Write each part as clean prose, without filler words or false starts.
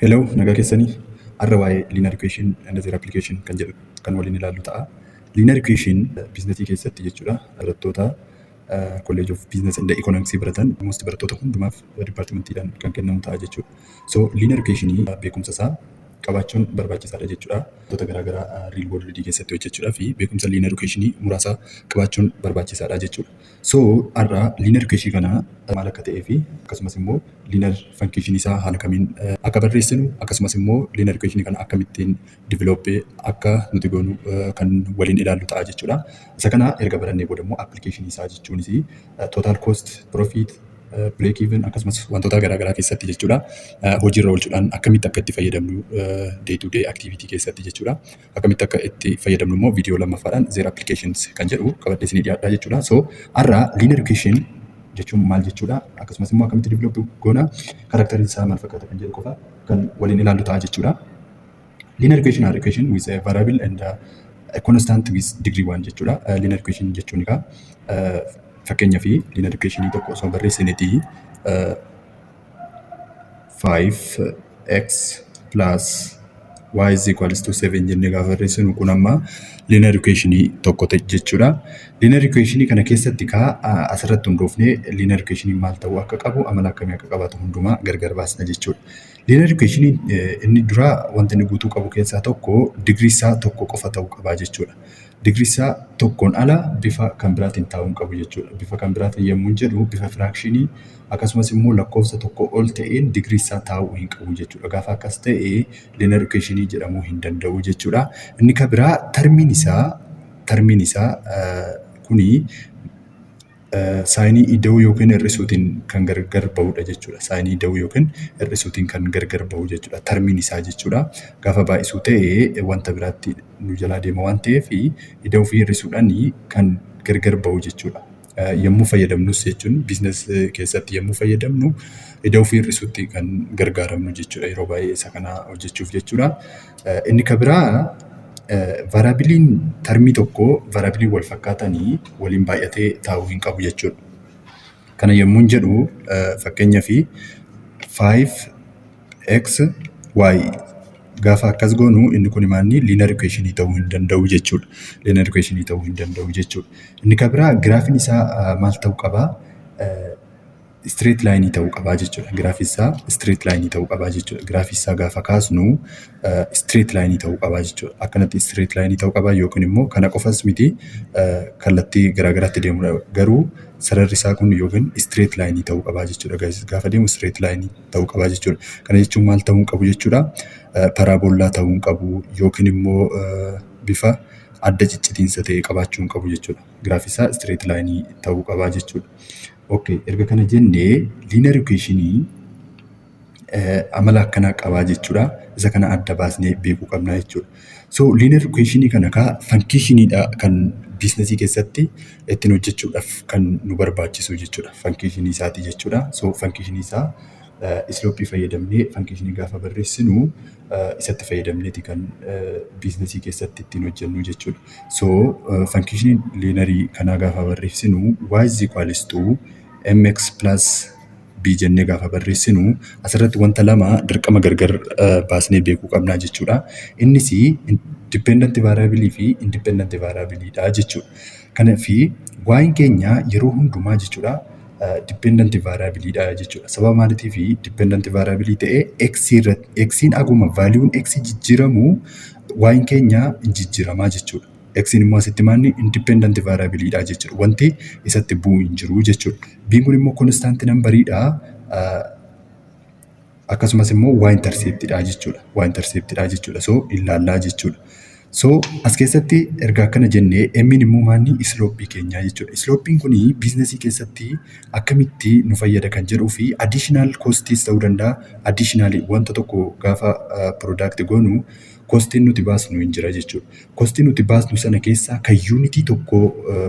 Hello, nagaa keessanii. Har'a waa'ee linear equation and their application kan jedhu kan waliin ilaallu ta'a. Linear equation businessii keessatti jechuudha, barattoota College of Business and Economics baratan, almost barattoota hundumaaf departmentiidhaan kan kennamu ta'a jechuudha. So linear equation beekumsa isaa qabaachuun barbaachisaadha jechuudha. Wantoota garaagaraa real world keessatti hojjechuudhaa fi beekumsa linear equation muraasa qabaachuun barbaachisaadha jechuudha. So har'a linear equation kana maal akka ta'ee fi akkasumas immoo linear function isaa haala kamiin akka barreessinu, akkasumas immoo linear equation kana akkamittiin develop akka nuti goonu kan waliin ilaallu ta'a jechuudha. Isa kana erga barannee booda immoo application isaa, jechuunis total cost, profit, break even, akkasumas wantoota garaagaraa keessatti jechuudha, hojiirra oolchuudhaan akkamitti akka itti fayyadamnu, day to day activity keessatti jechuudha, akkamitti akka itti fayyadamnu immoo viidiyoo lammaffaadhaan their applications kan jedhu qabadhee isinii dhiyaadhaa jechuudha. So har'a linear equation jechuun maal jechuudha, akkasumas immoo akkamitti develop goona, characteriin isaa maal fakkaata kan jedhu qofa kan waliin ilaallu ta'a jechuudha. Linear equation are equation with a variable and a constant with degree one jechuudha. Linear equation jechuun egaa fakkeenyaa fi linear equation tokko osoo barreessineeti 5x plus y is equals to 7 jennee gaafa barreessinu, kun amma linear equation tokko jechuudha. Linear equation kana keessatti kaa asirratti hundoofnee linear equation maal ta'uu akka qabu, amala akkamii akka qabaatu hundumaa gargar baasna jechuudha. Linear equation inni dura wanti inni guutuu qabu keessaa tokko digirii isaa tokko qofa ta'uu qabaa jechuudha. Digirii isaa tokkoon ala bifa kan biraatiin taa'uu hin qabu jechuudha. Bifa kan biraatiin yommuu jedhu, bifa fractionii akkasumas immoo lakkoofsa tokko ol ta'een digirii isaa taa'uu hin qabu jechuudha. Gaafa akkas ta'e linear equation jedhamuu hin danda'u jechuudha. Inni kan biraa termiin isaa kuni signii ida'uu yookiin hir'isuutiin kan gargar bahudha jechuudha. Signii ida'uu yookiin hir'isuutiin kan gargar bahu jechuudha. Termiin isaa jechuudha. Gaafa baay'isuu ta'e wanta biraatti nu jalaa deema waan ta'eef, ida'uu fi hir'isuudhaan kan gargar bahu jechuudha. Yommuu fayyadamnus jechuun, business keessatti yommuu fayyadamnu, ida'uu fi hir'isuutti kan gargaaramnu jechuudha yeroo baay'ee isa kana hojjechuuf jechuudha. Inni kan biraa variableiin termii tokkoo variableii wal fakkaatanii waliin baay'atee taa'uu hin qabu jechuudha. Kana yommuun jedhu, fakkeenyaaf 5x y gaafa akkas goonu, inni kun maanni linear equationii ta'uu hin danda'u jechuudha. Linear equationii ta'uu hin danda'u jechuudha. Inni kan biraa giraafiin isaa maal ta'uu qabaa? Straight lineii ta'uu qabaa jechuudha. Giraafiin isaa straight lineii ta'uu qabaa jechuudha. Giraafii isaa gaafa kaasnu straight lineii ta'uu qabaa jechuudha. Akkanatti straight lineii ta'uu qabaa, yookiin immoo kana qofas miti, kallattii garaagaraatti deemudha. Garuu sararri isaa kun yookiin straight lineii ta'uu qabaa jechuudha. Gaafa deemu straight lineii ta'uu qabaa jechuudha. Kana jechuun maal ta'uu hin qabu jechuudha? Parabola ta'uu hin qabu, yookiin immoo bifa adda ciccitiinsa ta'e qabaachuu hin qabu jechuudha. Giraafii isaa straight lineii ta'uu qabaa jechuudha. Okay, erga kana jennee, linear equationii amala akkanaa qabaa jechuudha. Isa kana adda baasnee beekuu qabna jechuudha. So linear equationii kana kaa functioniidha kan businessii keessatti ittiin hojjechuudhaaf kan nu barbaachisu jechuudha. Functionii isaati jechuudha. So functionii isaa slopeii fayyadamnee functionii gaafa barreessinu, isatti fayyadamneeti kan businessii keessatti ittiin hojjennu jechuudha. So functionii linearii kanaa gaafa barreessinu, y is equals to mx plus b jennee gaafa barreessinu, asirratti wanta lama dirqama gargar baasnee beekuu qabnaa jechuudha. Innis dependent variable fi independent variable dha jechuudha. Kanaaf y'n keenya yeroo hundumaa jechuudha dependent variable dha jechuudha. Sababa maaliitiif dependent variable ta'e? X irratti x'n aguma valueun x jijjiiramu y'n keenya hin jijjiiramaa jechuudha. X'n immoo asitti maanni independent variable dha jechuudha. Wanti isatti bu'u hin jiru jechuudha. B'n kun immoo constant number dha. Akkasumas immoo y intercept dha jechuudha. Y intercept dha jechuudha. So ilaallaa jechuudha. So as keessatti erga akkana jennee, M'n immoo maanni slopeii keenyaa jechuudha. Slopeiin kun businessii keessatti akkamitti nu fayyada kan jedhuu fi additional costis ta'uu danda'a. Additional wanta tokko gaafa product goonu costiin nuti baasnu hin jira jechuudha. Costii nuti baasnu sana keessaa kan unitii tokko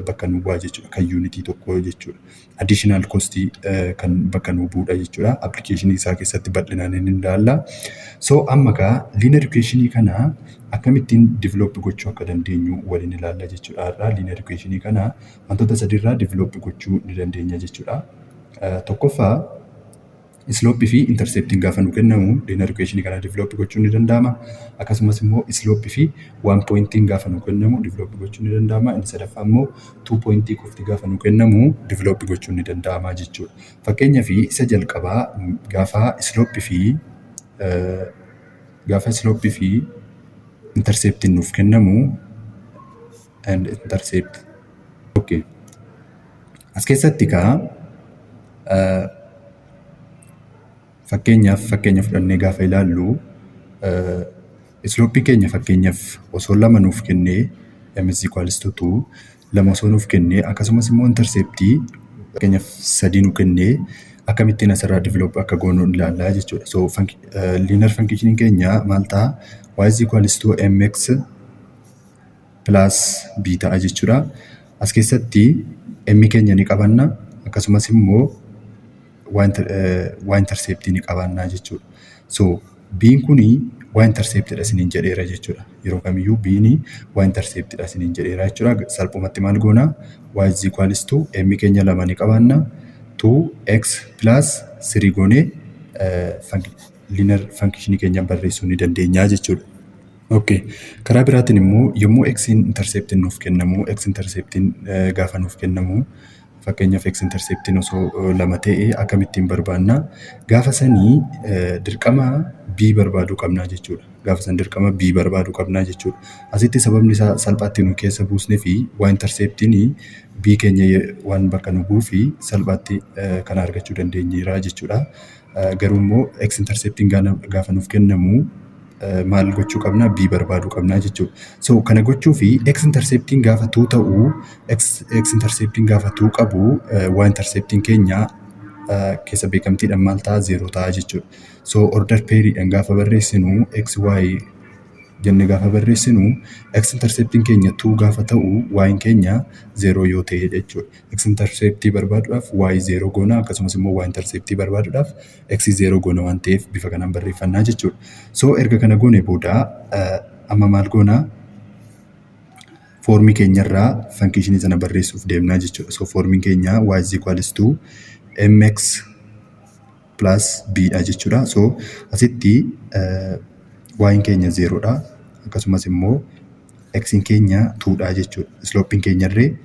bakka nu bu'a jechuudha. Kan unitii tokko jechuudha. Additional costii kan bakka nu bu'udha jechuudha. Applicationii isaa keessatti bal'inaan ni ilaalla. So amma kaa linear equationii kana akkamittiin develop gochuu akka dandeenyu waliin ilaalla jechuudha. Har'a linear equationii kana wantoota sadiirraa develop gochuu ni dandeenya jechuudha. Tokkoffaa Slopeii fi interceptiin gaafa nu kennamu linear equation kana develop gochuun ni danda'ama. Akkasumas immoo slopeii fi one pointiin gaafa nu kennamu develop gochuun ni danda'ama. Inni sadaffaa immoo two pointii qofti gaafa nu kennamu develop gochuun ni danda'ama jechuudha. Fakkeenyaaf isa jalqabaa gaafa slopeii fi interceptiin nuuf kennamu and intercept. Okay. As keessatti kaa fakkeenyaaf fakkeenya fudhannee gaafa ilaallu, slopeii keenya fakkeenyaaf osoo 2 nuuf kennee, m is equals to 2, 2 osoo nuuf kennee, akkasumas immoo interceptii fakkeenyaaf 3 nu kennee, akkamittiin asirraa develop akka goonu ilaallaa jechuudha. So linear functioning keenya maal ta'a? Y is equals to mx plus b ta'a jechuudha. As keessatti m keenya ni qabanna, akkasumas immoo y interceptii ni qabaannaa jechuudha. So b'n kuni y interceptidha isiniin jedheera jechuudha. Yeroo kamiyyuu b'n y interceptidha isiniin jedheera jechuudha. Salphumatti maal goona? Y is equals to m keenya 2 ni qabaanna, 2x plus 3 goonee linear functionii keenya barreessuu ni dandeenya jechuudha. Okay. Karaa biraatiin immoo yommuu x interceptiin nuuf kennamu, x interceptiin gaafa nuuf kennamu, fakkeenyaaf x interceptiin osoo 2 ta'e akkamittiin barbaanna? Gaafa sanii dirqama b barbaaduu qabnaa jechuudha. Gaafa san dirqama b barbaaduu qabnaa jechuudha. Asitti sababni isaa salphaatti nu keessa buusnee fi y interceptiin b keenya waan bakka nu buufi salphaatti kana argachuu dandeenyeera jechuudha. Garuu immoo x interceptiin gaafa nuuf kennamu maal gochuu qabna? B barbaaduu qabna jechuudha. So kana gochuu fi x interceptiin gaafa 2 ta'u, x interceptiin gaafa 2 qabu, y interceptiin keenya keessa beekamtiidhaan maal ta'a? 0 ta'a jechuudha. So order pairiidhaan gaafa barreessinu, x y jennee gaafa barreessinu, x interceptiin keenya 2 gaafa ta'u y keenya 0 yoo ta'e jechuudha. X interceptii barbaaduudhaaf y 0 goona, akkasumas immoo y interceptii barbaaduudhaaf x 0 goona waan ta'eef bifa kanaan barreeffannaa jechuudha. So erga kana goone booda amma maal goona? Formii keenyarraa functionii sana barreessuuf deemnaa jechuudha. So formiin keenya y is equals to mx plus b dha jechuudha. So asitti y keenya 0 dha. Akkasumas immoo x keenya 2 dha jechuudha. Slopeiin keenya illee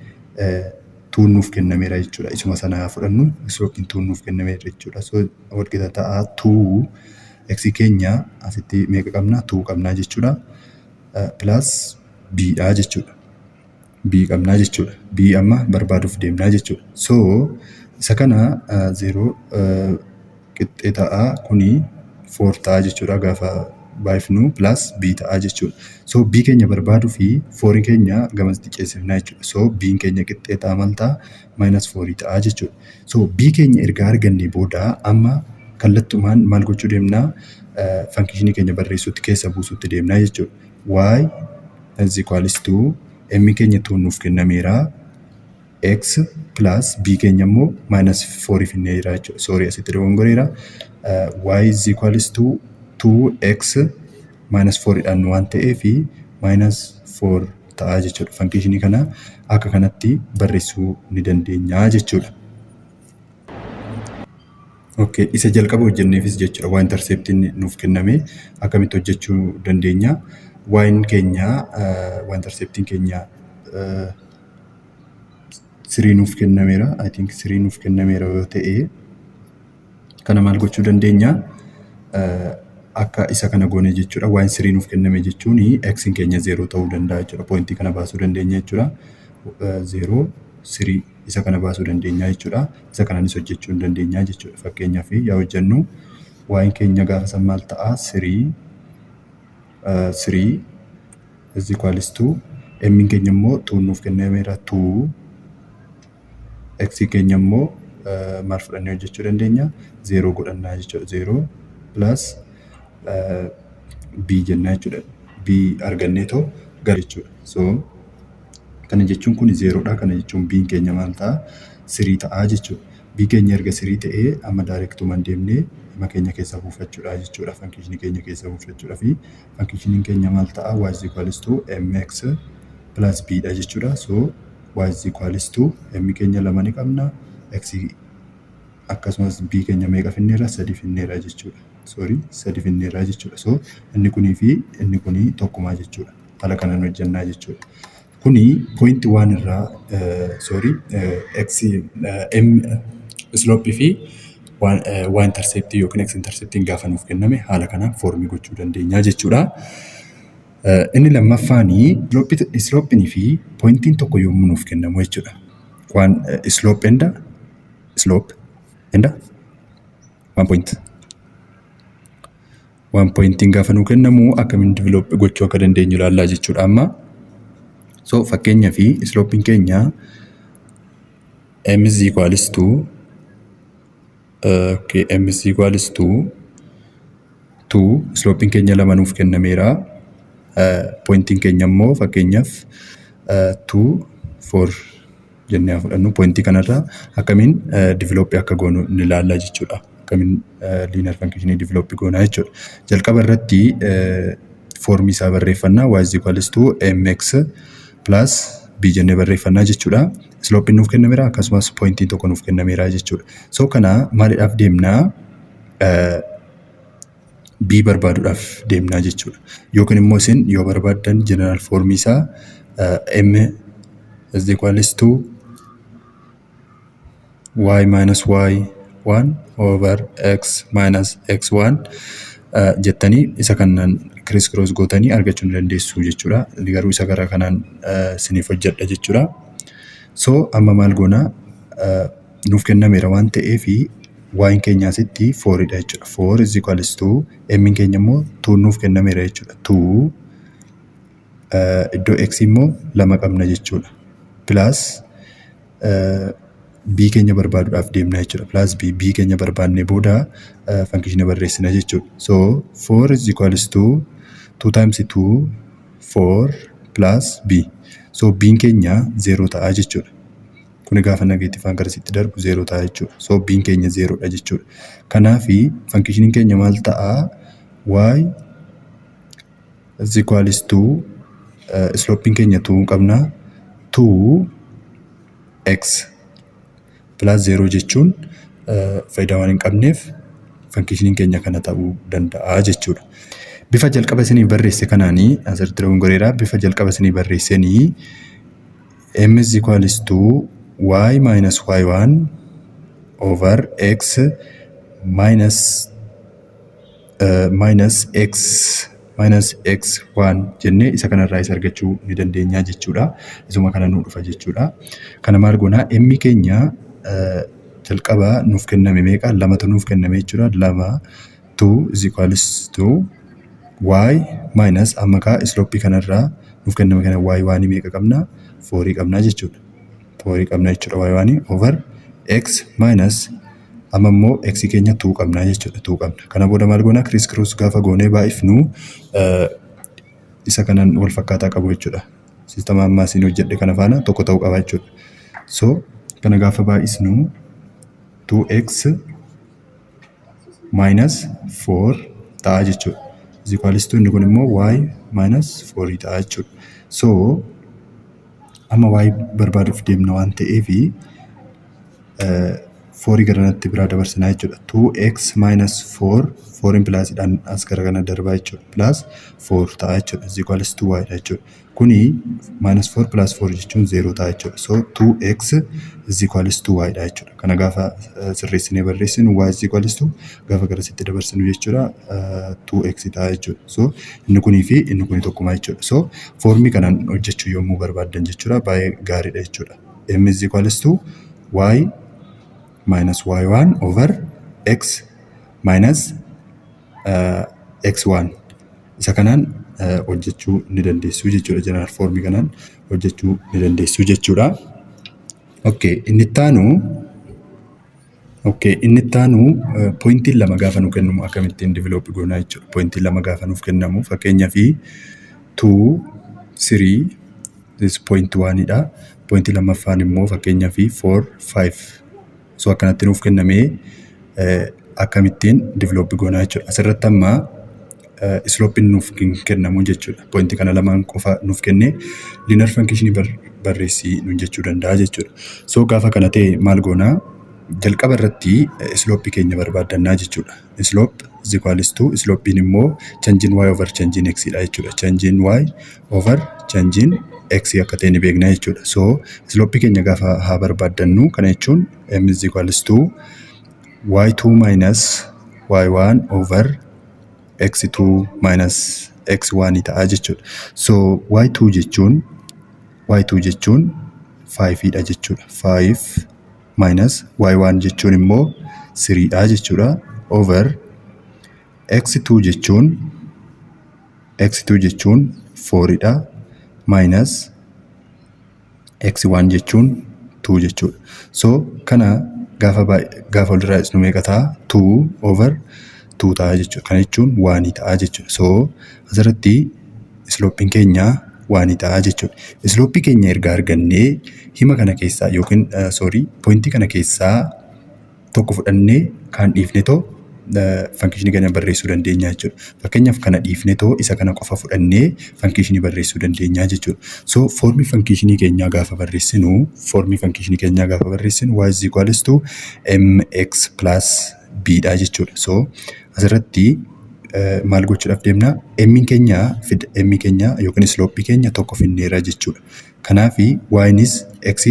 2 nuuf kennameera jechuudha. Isuma sana fudhannu, slopeiin 2 nuuf kennameera jechuudha. So walqixa ta'a 2 x keenya asitti meeqa qabna? 2 qabnaa jechuudha. Plus b dha jechuudha. B qabnaa jechuudha. B amma barbaaduuf deemnaa jechuudha. So isa kana 0 qixxee ta'a, kuni 4 ta'a jechuudha, gaafa baay'ifnu plus b ta'a jechuudha. So b keenya barbaaduu fi 4 keenya gamasitti ceesifnaa jechuudha. So b keenya qixxee ta'a maal ta'a? Minus 4 ta'a jechuudha. So b keenya erga arganne booda amma kallattumaan maal gochuu deemnaa? Functionii keenya barreessuutti keessa buusuutti deemnaa jechuudha. Y is equals to m keenya 2 nuuf kennameera, x plus b keenya immoo minus 4 finneera jechuudha. Sorry, asitti dogongoreera. Y is equals to 2x minus 4 dhaan waan ta'eef minus 4 ta'a jechuudha. Functionii kana akka kanatti barreessuu ni dandeenya jechuudha. Okay, isa jalqaba hojjenneefis jechuudha. Y interceptiin nuuf kenname akkamitti hojjechuu dandeenya? Y'n keenya, y interceptiin keenya 3 nuuf kennameera. I think 3 nuuf kennameera yoo ta'e kana maal gochuu dandeenya? Akka isa kana goone jechuudha. Y'n 3 nuuf kenname jechuun x keenya 0 ta'uu danda'a jechuudha. Pointii kana baasuu dandeenya jechuudha. 0 3 isa kana baasuu dandeenya jechuudha. Isa kanaanis hojjechuu hin dandeenya jechuudha. Fakkeenyaaf yaa hojjennu, y'n keenya gaafa san maal ta'a? 3 3 is equals to m keenya immoo 2 nuuf kennameera, 2 x keenya immoo maal fudhannee hojjechuu dandeenya? 0 godhannaa jechuudha. 0 plus b jennaa jechuudha. B arganneetoo gara jechuudha. So kana jechuun kun 0dha. Kana jechuun b keenya maal ta'a? 3 ta'a jechuudha. B keenya erga 3 ta'ee amma directumaan deemnee hima keenya keessa buufachuudha jechuudha. Functionii keenya keessa buufachuudha fi functioniin keenya maal ta'a? Y is equals to mx plus b dha jechuudha. So y is equals to m keenya 2 ni qabna, x Akkasumas b keenya meeqa finneerra? Sadi finneerra jechuudha. Sorry, sadi finneerra jechuudha. So inni kunii fi inni kunii tokkumaa jechuudha. Haala kanaan hojjannaa jechuudha. Kuni point one irraa, sorry, x m slope fi y intercept yookiin x interceptiin gaafa nuuf kenname haala kanaan form gochuu dandeenya jechuudha. Inni lammaffaanii slopinii fi pointiin tokko yommuu nuuf kennamu jechuudha. Waan slope and one point. One pointiin gaafa nuu kennamu akkamiin develop gochuu akka dandeenyu ilaallaa jechuudha amma. So fakkeenyaa fi slopin keenya m is equals to, okay, m is equals to 2, slopin keenya lama nuuf kennameera. Pointiin keenya immoo fakkeenyaaf 2 4 jennee haa fudhannu. Pointii kanarraa akkamiin develop akka goonu ni ilaallaa jechuudha. Akkamiin linear functionii develop goonaa jechuudha. Jalqaba irratti formii isaa barreeffannaa, y is equals to mx plus b jennee barreeffannaa jechuudha. Slopin nuuf kennameera, akkasumas pointiin tokko nuuf kennameera jechuudha. So kana maaliidhaaf deemnaa? B barbaaduudhaaf deemnaa jechuudha. Yookiin immoo isin yoo barbaaddan general formii isaa m is equals to y minus y 1 over x minus x1 jettanii isa kanaan criss cross gootanii argachuu ni dandeessu jechuudha. Garuu isa gara kanaan isiniif hojjedha jechuudha. So amma maal goonaa? Nuuf kennameera waan ta'eefi y'n keenya asitti fouridha jechuudha. 4 is equals to m keenya immoo 2 nuuf kennameera jechuudha. 2 iddoo x immoo lama qabna jechuudha. Plus b keenya barbaaduudhaaf deemna jechuudha. Plus b, b keenya barbaannee booda functionii barreessina jechuudha. So 4 is equals to 2 times 2, 4 plus b. So b'n keenya 0 ta'a jechuudha. Kuni gaafa negativeaan garasitti darbu 0 ta'a jechuudha. So b'n keenya 0dha jechuudha. Kanaafi functioniin keenya maal ta'a? Y is equals to, slopeiin keenya 2 qabna, 2 x plus 0 jechuun faayidaa waan hin qabneef functioniin keenya kana ta'uu danda'a jechuudha. Bifa jalqaba isinii barreesse kanaanii, asirratti dogongoreera, bifa jalqaba isinii barreessanii m is equals to y minus y1 over x minus x minus x1 jennee isa kanarraa isa argachuu ni dandeenya jechuudha. Isuma kana nuu dhufa jechuudha. Kana maal goonaa? M keenya jalqaba nuuf kenname meeqa? Lamatu nuuf kenname jechuudha. Lama, 2 is equals to y minus, amma kaa slopeii kanarraa nuuf kenname kana y oneii meeqa qabna? Fourii qabna jechuudha. Fourii qabna jechuudha y oneii over x minus, amma immoo x keenya 2 qabna jechuudha, 2 qabna. Kana booda maal goona? Criss cross gaafa goonee baay'ifnu isa kanaan wal fakkaataa qabu jechuudha. Systema ammaa isin hojjedhe kana faana tokko ta'uu qaba jechuudha. So kana gaafa baay'isnu 2x minus 4 ta'a jechuudha. Is equals to inni kun immoo y minus 4 ta'a jechuudha. So amma y barbaaduuf deemna waan ta'eefi fourii gara kanatti biraa dabarsinaa jechuudha. 2x minus 4, 4 plusiidhaan as gara kana darbaa jechuudha. Plus 4 ta'a jechuudha. Is equals to y dha jechuudha. Kuni minus 4 plus 4 jechuun 0 ta'a jechuudha. So 2x is equals to y dha jechuudha. Kana gaafa sirreessinee barreessinu y is equals to, gaafa garasitti dabarsinu jechuudha, 2x ta'a jechuudha. So inni kunii fi inni kuni tokkuma jechuudha. So formii kanaan hojjechuu yommuu barbaaddan jechuudha, baay'ee gaariidha jechuudha. M is equals to y minus y1 over x minus x1, isa kanaan hojjechuu ni dandeessu jechuudha. General formii kanaan hojjechuu ni dandeessu jechuudha. Okay, inni itti aanu, okay, inni itti aanu pointiin lama gaafa nu kennamu akkamittiin develop goonaa jechuudha. Pointiin lama gaafa nuuf kennamu, fakkeenyaaf 2 3, this point 1 dha. Pointii lammaffaan immoo fakkeenyaaf 4 5. So akkanatti nuuf kennamee akkamittiin develop goonaa jechuudha. Asirratti amma slopeiin nuuf kennamu jechuudha. Pointii kana lamaan qofa nuuf kennee linear functionii barreessii nuun jechuu danda'a jechuudha. So gaafa kana ta'e maal goonaa? Jalqaba irratti slopeii keenya barbaaddannaa jechuudha. Slope is equals to, slopeiin immoo change in y over change in x dha jechuudha. Change in y over change in x akka ta'e ni beekna jechuudha. So slopeii keenya gaafa haa barbaaddannu, kana jechuun m is equals to y2 minus y1 over x2 minus x1 ta'a jechuudha. So y2 jechuun 5 dha jechuudha. 5 minus y1 jechuun immoo 3 dha jechuudha. Over x2 jechuun 4 dha. Minus x1 jechuun 2 jechuudha. So kana gaafa walirraa dhisnu meeqa ta'a? 2 over 2 ta'a jechuudha. Kana jechuun 1 ta'a jechuudha. So asirratti slopeiin keenya 1 ta'a jechuudha. Slopeii keenya erga argannee, hima kana keessaa yookiin, sorry, pointii kana keessaa tokko fudhannee kaan dhiifne too functionii kana barreessuu dandeenya jechuudha. Fakkeenyaaf, kana dhiifne too isa kana qofa fudhannee functionii barreessuu dandeenya jechuudha. So formii functionii keenyaa gaafa barreessinu y is equals to mx plus b dha jechuudha. So asirratti maal gochuudhaaf deemna? M keenya yookiin slopeii keenya tokko finneera jechuudha. Kanaafi y'nis x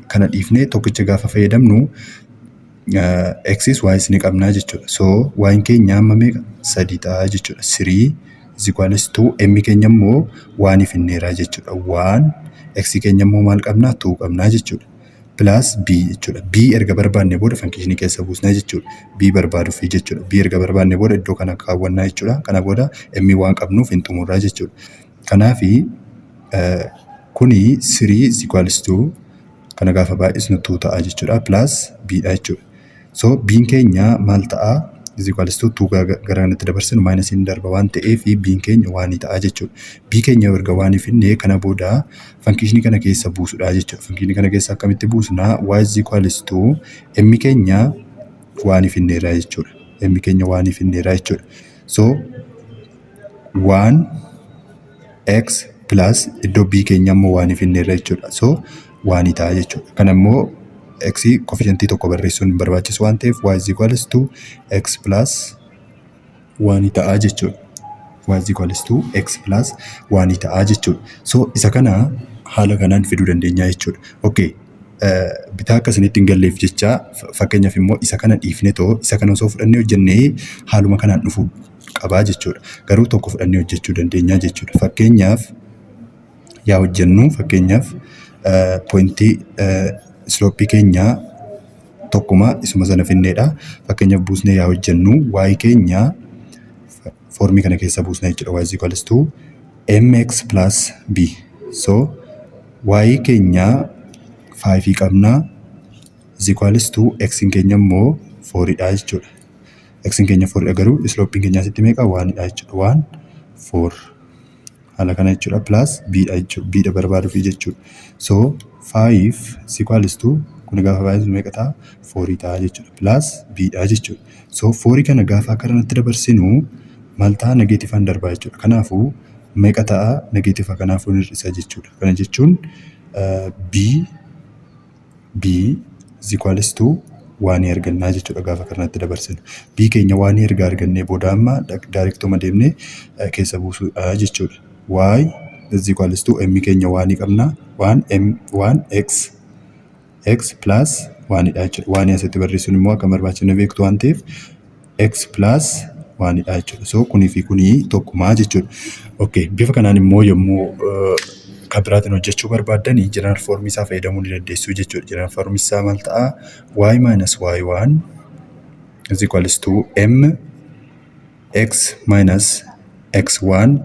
kana dhiifnee tokkicha gaafa fayyadamnu x's y's ni qabnaa jechuudha. So y'n keenya amma meeqa? Sadii ta'a jechuudha. 3 is equals to m keenya immoo one finneera jechuudha. 1 x keenya immoo maal qabnaa? 2 qabnaa jechuudha. Plus b jechuudha. B erga barbaanne booda functionii keessa buusnaa jechuudha. B barbaaduufi jechuudha. B erga barbaanne booda iddoo kana kaawwannaa jechuudha. Kana booda m waan qabnuuf hin xumurraa jechuudha. Kanaafi kuni 3 is equals to, kana gaafa baay'isnu 2 ta'a jechuudha. Plus b dha jechuudha. So b'n keenya maal ta'a? Is equals to 2 gara kanatti dabarsinu minusiin darba waan ta'eef b'n keenya one ta'a jechuudha. B keenya erga one finne, kana booda functionii kana keessa buusudha jechuudha. Functionii kana keessa akkamitti buusna? Y is equals to m keenya one finneerra jechuudha. M keenya one finneerra jechuudha. So 1 x plus iddoo b keenya immoo one finneerra jechuudha. So one ta'a jechuudha. Kana immoo x coefficientii tokko barreessuun hin barbaachisu waan ta'eef y is equals to x plus one ta'a jechuudha. Y is equals to x plus one ta'a jechuudha. So isa kana haala kanaan fiduu dandeenya jechuudha. Okay. Bitaa akka isinitti hin galleef jecha, fakkeenyaaf immoo isa kana dhiifne too isa kana osoo fudhannee hojjennee haaluma kanaan dhufuu qabaa jechuudha. Garuu tokko fudhannee hojjechuu dandeenya jechuudha. Fakkeenyaaf yaa hojjennu, fakkeenyaaf pointii slopeii keenya tokkuma isuma sana finneedha. Fakkeenyaaf buusnee yaa hojjennu, y keenya formii kana keessa buusna jechuudha. Y is equals to mx plus b. So y keenya 5 qabna is equals to x keenya immoo 4 dha jechuudha. X keenya 4 dha, garuu slopeiin keenya asitti meeqa? 1 dha jechuudha. 1 4 haala kana jechuudha, plus b dha jechuudha. B dha barbaaduufi jechuudha. So 5 is equals to, kun gaafa baay'isu meeqa ta'a? 4 ta'a jechuudha. Plus b dha jechuudha. So 4 kana gaafa akka kanatti dabarsinu maal ta'a? Negativeaan darbaa jechuudha. Kanaafuu meeqa ta'a? Negative, kanaafuu hir'isa jechuudha. Kana jechuun b is equals to one argannaa jechuudha gaafa kanatti dabarsinu. B keenya one erga argannee booda amma directuma deemnee keessa buusuudha jechuudha. Y is equals to m keenya one qabna, 1 m 1 x x plus onedha jechuudha. One asitti barreessuun immoo akka barbaachifne beektu waan ta'eef x plus onedha jechuudha. So kunii fi kunii tokkumaa jechuudha. Okay, bifa kanaan immoo yommuu kan biraatiin hojjechuu barbaaddanii general formii isaa fayyadamuu ni dandeessu jechuudha. General formii isaa maal ta'a? Y minus y1 is equals to m x minus x1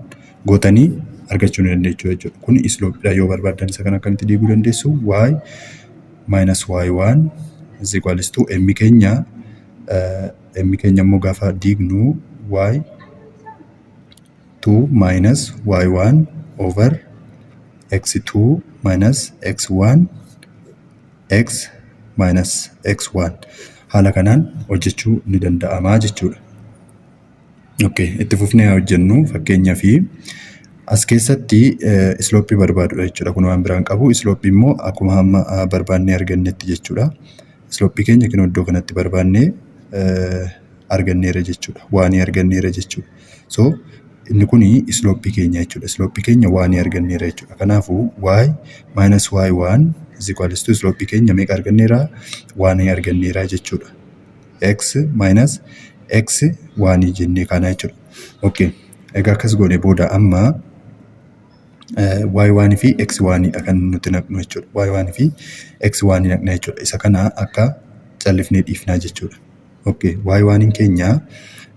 gootanii argachuu ni dandeessu jechuudha. Kun slopeiidha. Yoo barbaaddan isa kana akkamitti diiguu dandeessu? Y minus y1 is equals to m keenya immoo gaafa diignu y 2 minus y1 over x2 minus x1 x minus x1, haala kanaan hojjechuu ni danda'amaa jechuudha. Okay, itti fufnee haa hojjennu. Fakkeenyaa fi as keessatti slopeii barbaadudha jechuudha. Kun waan biraan qabu, slopeii immoo akkuma hamma barbaannee argannetti jechuudha. Slopeii keenya kan iddoo kanatti barbaannee arganneera jechuudha. Oneii arganneera jechuudha. So inni kuni slopeii keenya jechuudha. Slopeii keenya oneii arganneera jechuudha. Kanaafuu y minus y1 is equals to slopeii keenya meeqa arganneera? Oneii arganneera jechuudha. X minus x oneii jennee kana jechuudha. Okay. Egaa akkas goone booda amma y1 fi x1 dha kan nuti naqnu jechuudha. Y1 fi x1 naqna jechuudha. Isa kana akka callifnee dhiifnaa jechuudha. Okay. Y1 keenya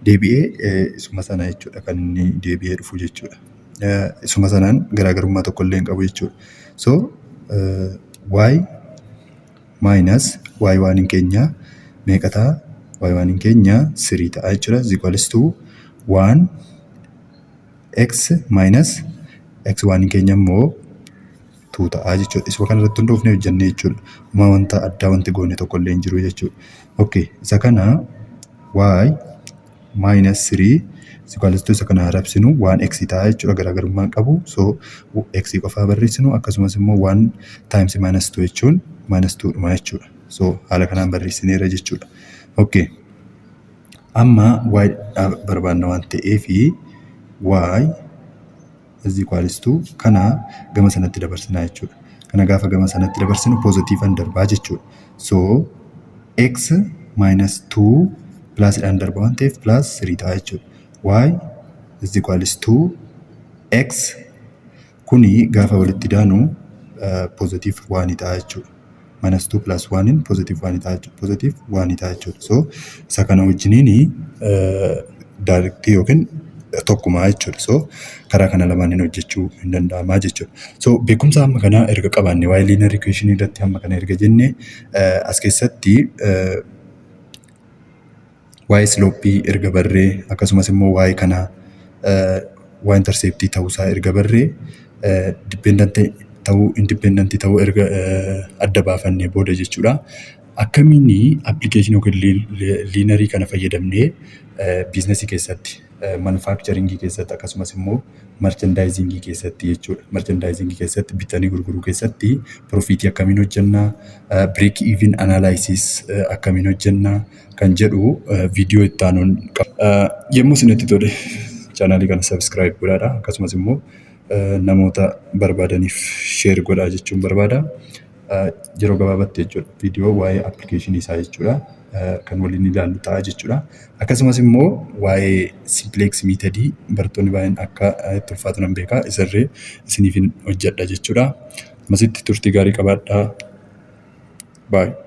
deebi'ee isuma sana jechuudha kan inni deebi'ee dhufu jechuudha. Isuma sanaan garaagarummaa tokko illee hin qabu jechuudha. So y minus y1 keenya meeqa ta'a? Y1 keenya 3 ta'a jechuudha. Is equals to 1 x minus x1 keenya immoo 2 ta'a jechuudha. Isuma kana irratti hundoofnee hojjennee jechuudha. Homaa wanta addaa wanti goone tokko illee hin jiru jechuudha. Okay. Isa kana y minus 3 is equals to isa kana rabsinu 1 x ta'a jechuudha, garaagarummaa qabu. So x qofaa barreessinu, akkasumas immoo 1 times minus 2 jechuun minus 2 dhuma jechuudha. So haala kanaan barreessineera jechuudha. Okay. Amma y barbaanna waan ta'eefi y is equals to kana gama sanatti dabarsinaa jechuudha. Kana gaafa gama sanatti dabarsinu positivean darbaa jechuudha. So x minus 2 plusidhaan darba waan ta'eef plus 3 ta'a jechuudha. Y is equals to x kuni gaafa walitti daanu positive 1 ta'a jechuudha. Minus 2 plus 1 positive 1 ta'a jechuudha. Positive 1 ta'a jechuudha. So isa kana wajjiniin directii yookiin tokkumaa jechuudha. So karaa kana lamaaniin hojjechuu hin danda'amaa jechuudha. So beekumsa amma kanaa erga qabaanne, waa'ee linear equation irratti hamma kana erga jenne, as keessatti waa'ee slopeii erga barree, akkasumas immoo waa'ee kana waa'ee interceptii ta'uusaa erga barree, dependentii ta'uu independentii ta'uu erga adda baafannee booda jechuudha. Akkamiin applicationii yookiin linearii kana fayyadamnee businessii keessatti, manufacturingii keessatti, akkasumas immoo merchandisingii keessatti jechuudha. Merchandisingii keessatti, bitanii gurguruu keessatti profitii akkamiin hojjennaa, break even analysis akkamiin hojjennaa kan jedhu viidiyoo itti aanuun qaba. Yommuu isinitti tole channelii kana subscribe godhaadha. Akkasumas immoo namoota barbaadaniif share godhaa jechuun barbaada. Yeroo gabaabaatti jechuudha viidiyoo waa'ee applicationii isaa jechuudha kan waliin ilaallu ta'a jechuudha. Akkasumas immoo waa'ee simplex methodii barattoonni baay'een akka itti ulfaatu nan beeka. Isarree isiniifin hojjedha jechuudha. Ammasitti turtii gaarii qabaadhaa. Baay'ee.